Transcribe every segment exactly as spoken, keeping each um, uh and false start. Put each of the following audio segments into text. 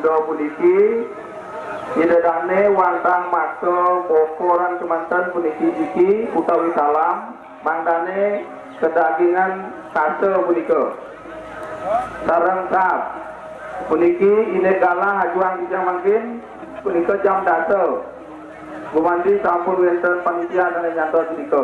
Puniki, ida dane wantah makta pokoran kemanten puniki jiki utawi talam, mangdane kedagingan kasa punika. Sareng sab. Puniki indik galah ajuang titiang mangkin, punika jam dasa. Gumanti sampun wenten panitia dane nyantos punika.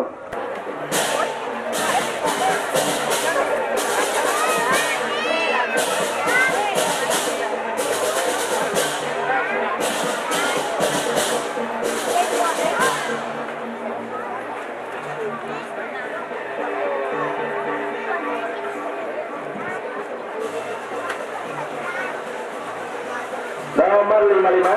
Nomor lima lima.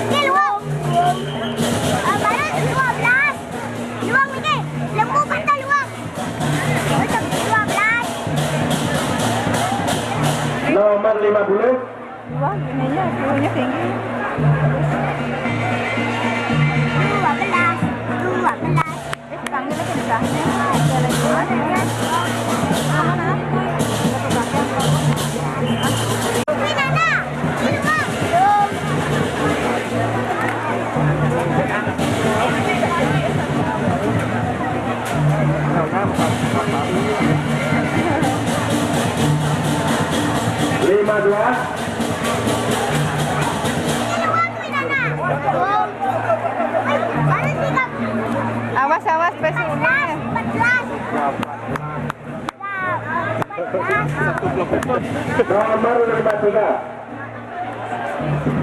Ini luang. Eh, baru dua belas. Luang ini. Lembu patah luang. Macam dua belas. Nomor lima puluh. Luang ininya, ininya tinggi. Dua belas. Dua belas. Lima dua. Awas, awas, pesulnya. Nomor lima tiga.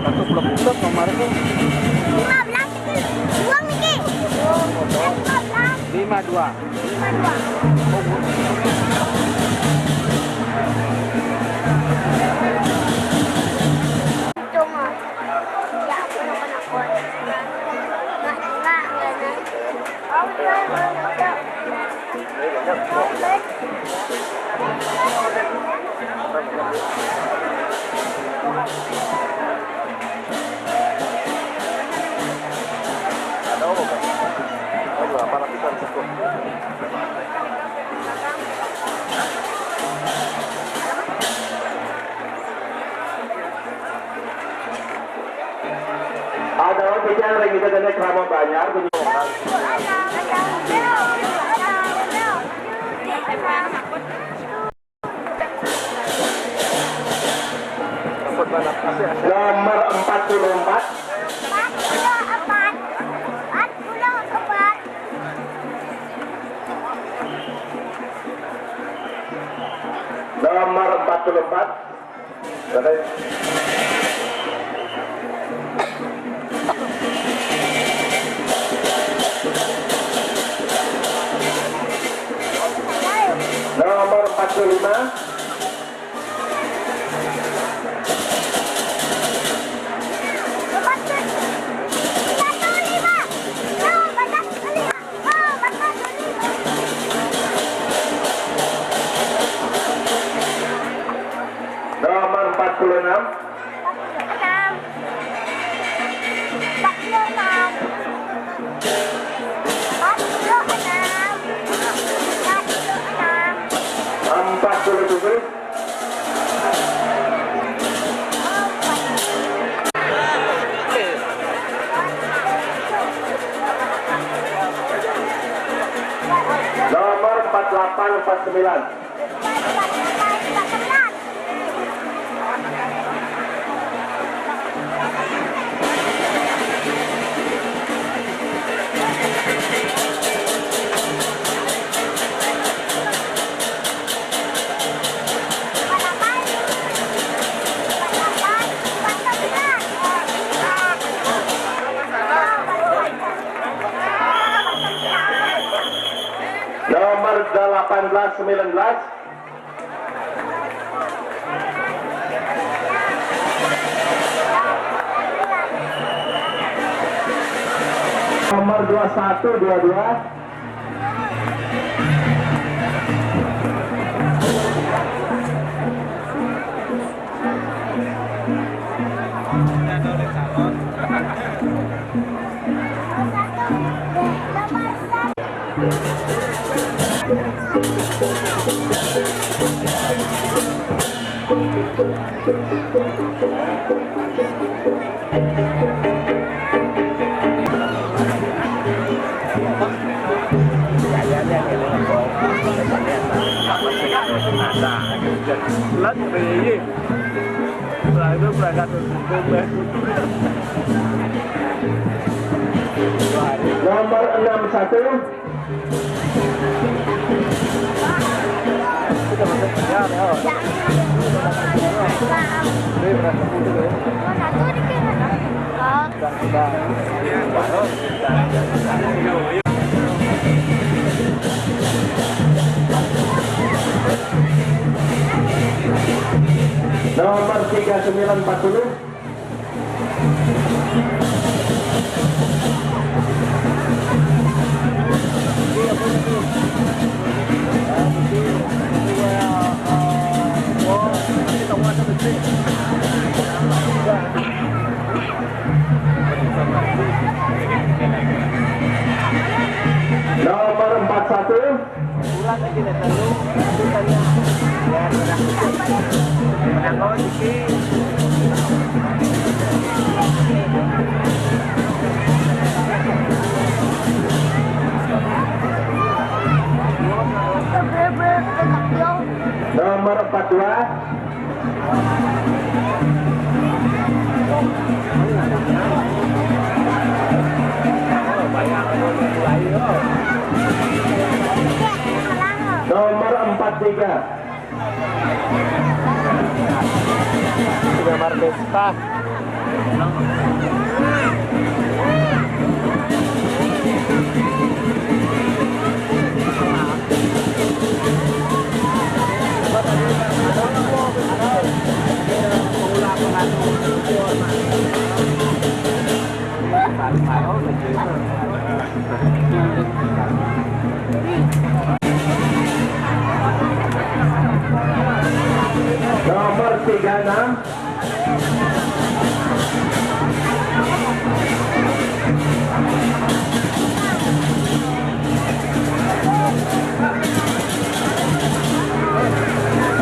Satu belum putus nomornya. Lima belas itu. Buang niki. Lima belas. Lima dua. Lima dua. Cuma. Ya, aku nak kena kuat. Nak, nak, nak, nak. Ada orang bicara lagi kita kena ceramah banyak. Nomor empat puluh empat. Empat puluh empat. Empat puluh empat. Nomor empat puluh empat. Nomor empat puluh lima. Nomor empat puluh enam. Empat puluh enam. Empat puluh enam. Empat puluh enam. Empat puluh enam. Empat puluh tujuh. Nomor empat delapan, empat sembilan. Nomor delapan belas, sembilan belas. Nomor dua satu, dua dua. Nomor enam satu. Nomor tiga sembilan empat puluh. Nomor empat satu. Nomor empat dua. Nomor empat tiga. Sudah Mardesta. Nomor tiga enam.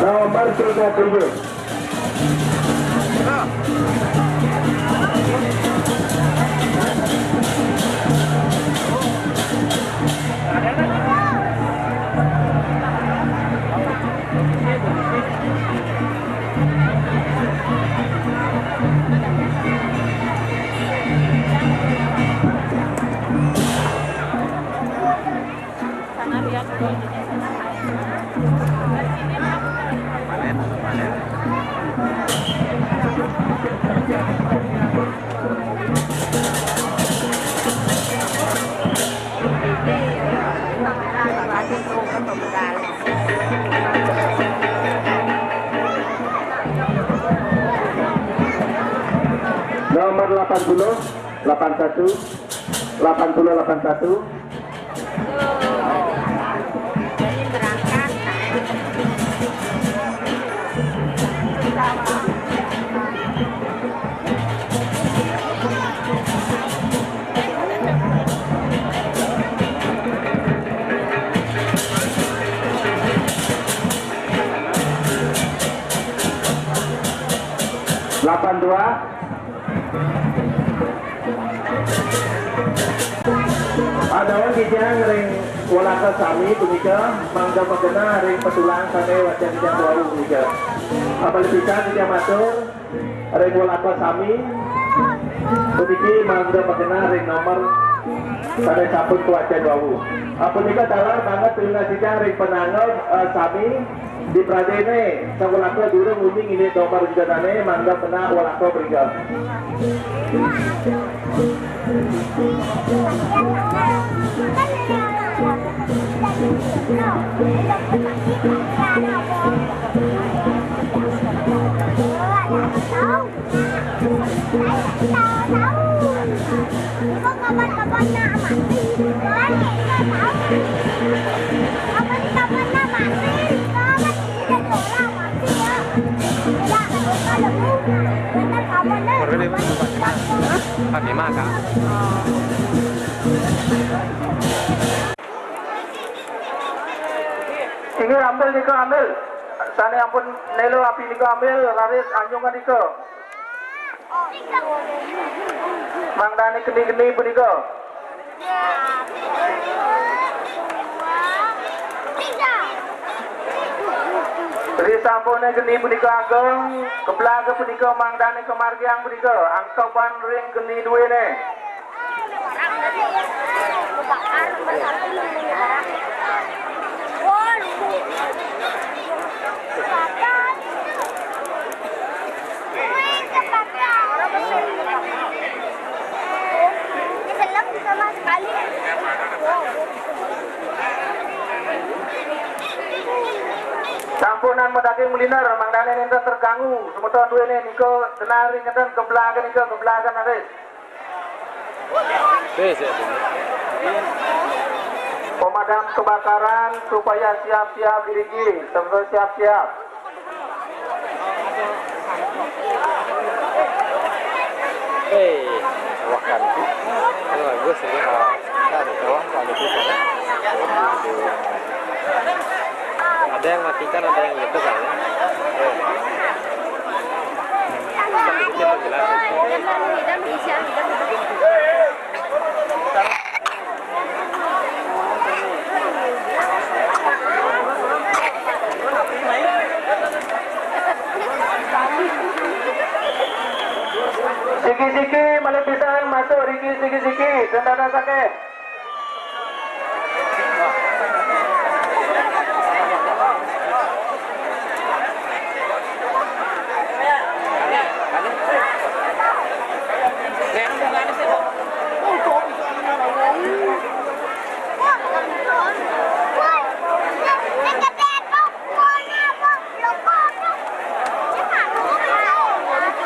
Nomor tiga tujuh. Nomor delapan puluh, delapan satu, delapan puluh, delapan satu. Delapan dua. Anaon titiang ring Walaka sami punika mangda makena ring petulang sane wacén titiang wau punika. Apalih pisan titiang matur ring Walaka sami puniki mangda makena ring nomor sane sampun kawacén wau. Ah, punika taler banget titiang ring pananggel, eh, sami. Di pradene, sawalaka durung uning indik nomor judane, mangda kena walaka briga. Pakai maka. Inggih, ambil nika, ambil. Sane ampun nelo api nika, ambil, raris anyungan nika. Mangdane geni-geni punika. Risampune geni punika ageng, keblage punika mangdane kamargiang punika, angkeban ring geni duene. Sampunan madaging meliner, mangdane nenten terganggu, semeton duene nika denar ringeten keblage nika keblagan aris. Pemadam kebakaran supaya siap-siap iriki, semua siap-siap. Eh, wah, kan. Kan bagus ini. Ah, kan, wah, kan itu, kan. Ada yang matikan, ada yang itu, kan. Siki-siki, malih pisan masuk riki siki-siki, sendana sakeh.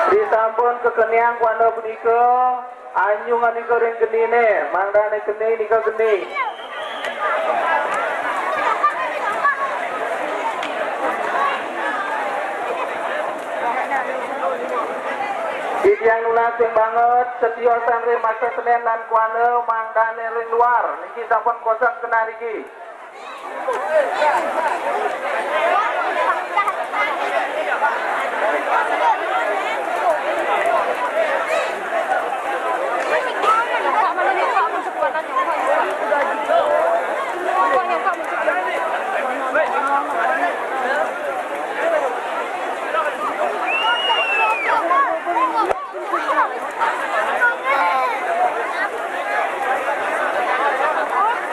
Disampun kekeniang kuana punika. Anyungan nika ring genine, mangdane geni nika geni. Titiang nunas sing banget, setiosan ring maksa Senen lan kuana, mangdane ring luar. Niki sampun kosong kenah niki.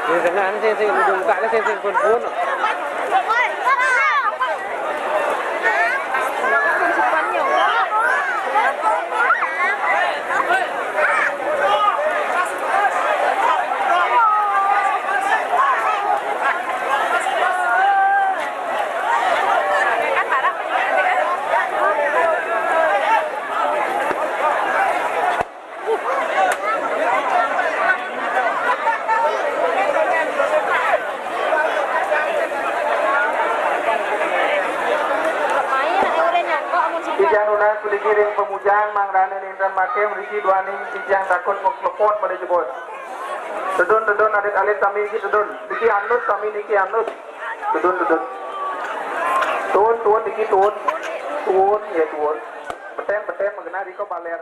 Di tengah ni sing-sing, di muka ni sing-sing pun-pun. Titiang nunas puniki ring pamujan, mangdane nenten makem riki duaning titiang takut maklepot pada jebot. Tedun, tedun, alit-alit sami niki tedun. Niki anut, sami niki anut. Tedun, tedun. Tuun, tuun, niki tuun. Tuun, ya tuun. Beten, beten, magenah rika baler.